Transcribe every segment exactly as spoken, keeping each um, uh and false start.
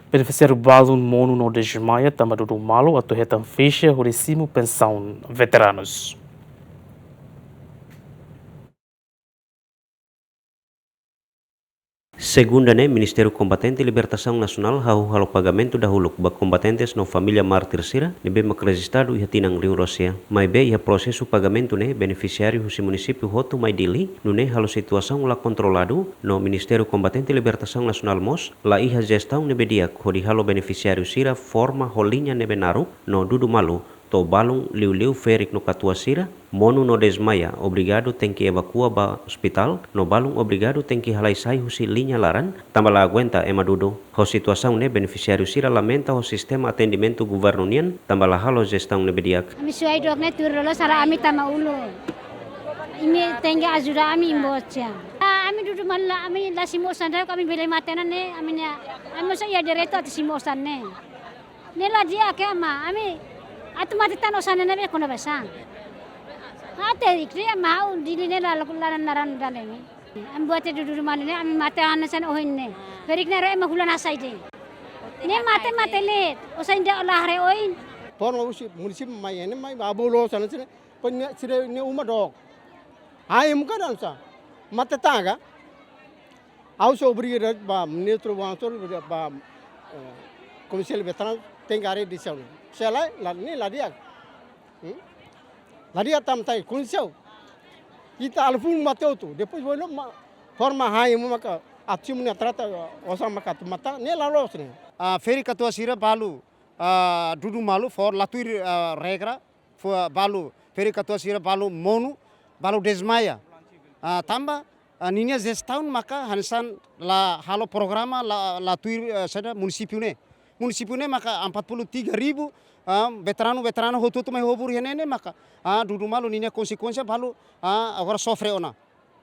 Benefisiáriu balun monu no dezmaia tanba dudu malu atu hetan fixa hodi simu pensaun veteranus. Segunda ne'e, Ministériu Kombatente Libertasaun Nasionál hahú halo pagamentu dahuluk ba kombatentes no família mártir sira ne'ebé mak rejistadu iha tinan rihun rua sia. Maibé iha prosesu pagamentu ne'e benefisiáriu husi munisípiu hotu mai Dili, nune'e halo situasaun la kontroladu, no Ministériu Kombatente Libertasaun Nasionál mós la iha jestaun ne'ebé di'ak hodi halo benefisiáriu sira forma ho liña ne'ebé naruk no dudu malu, to'o balun liuliu ferik no katuas sira, monu no dezmaia, obrigadu tenke evakua ba ospitál, no balun obrigadu tenke halai sai husi liña laran, tanba la aguenta ema dudu. Ho situasaun ne'e benefisiáriu sira lamenta ho sistema atendimentu governu nian, tanba la halo jestaun ne'ebé di'ak. Ami suai dook ne'e tuir loloos hara ami tama ulun. Imi tenke ajuda ami Imbocia. Ah, ami dudu malu la, ami la simu osan de'it, ami bele mate ona ne'e, ami ne'e, ami mós iha direitu atu simu osan ne'e. Ne'e la di'ak ema, ami atu mate tan osan ne'ebé kona-ba sá. Até ikri ema ha'u Dili ne'e la, la, la naran dale ne'e. Ami buat dudu malu ne'e, ami mate hanesan ohin ne'e. Ferik ne'e ruma ema hulan hasai de'it. Ne'e mate, mate leet, osan ida la haree oin. Forma husi munisípiu mai ne'e mai ba bolo sana sini. Panya sire ne'e uma dook. Ai muka dan sa. Mate tan ka. Ha'u só obriga ba ministru, ba, eh, Komisaun Veteranu tenke haree desizaun. Se lae, la, ne'e la di'ak. Hmm? La di'ak tan ita-nia kondisaun. Ita alfun mate hotu, depois bolu ma, forma hanesan maka atu simu ne'e trata, osan maka atu mate, ne'e la loos ne'e. Ah, ferik katuas sira balu, ah, dudu malu, fó la tuir, ah, regra, fó balu, ferik katuas sira balu monu, balu dezmaia. Ah, tanba, ah, ninia jestaun maka hanesan la halo programa la, la tuir, eh, saida munisípiu ne'e. Munisípiu ne'e maka empat puluh tiga ribu, ah, veteranu, veteranu hotu-hotu mai hobur iha ne'e ne'e maka, ah, dudu malu ninia konsekuénsia balu, ah, agora sofre ona.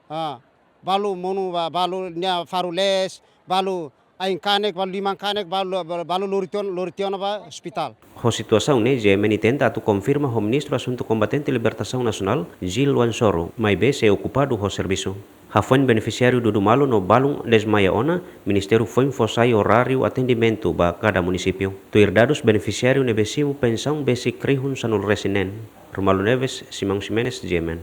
Ah, balu monu ba, balu nia faru lees, balu ain kanek, balu liman kanek, balu, balu, balu lori tiha ona, lori tiha ona ba ospitál. Ho situasaun ne'e, G M N tenta atu konfirma ho Ministru Asuntu Kombatente Libertasaun Nasionál, Gil Wansoro, maibé sei okupadu ho servisu. Hafoin benefisiáriu dudu malu no balun dezmaia ona, Ministériu foin fó sai oráriu atendimentu ba kada munisípiu. Tuir dadus benefisiáriu ne'ebé simu pensaun besik rihun sanulu-resin-neen. Romualdo Neves, Simão Ximenes, G M N.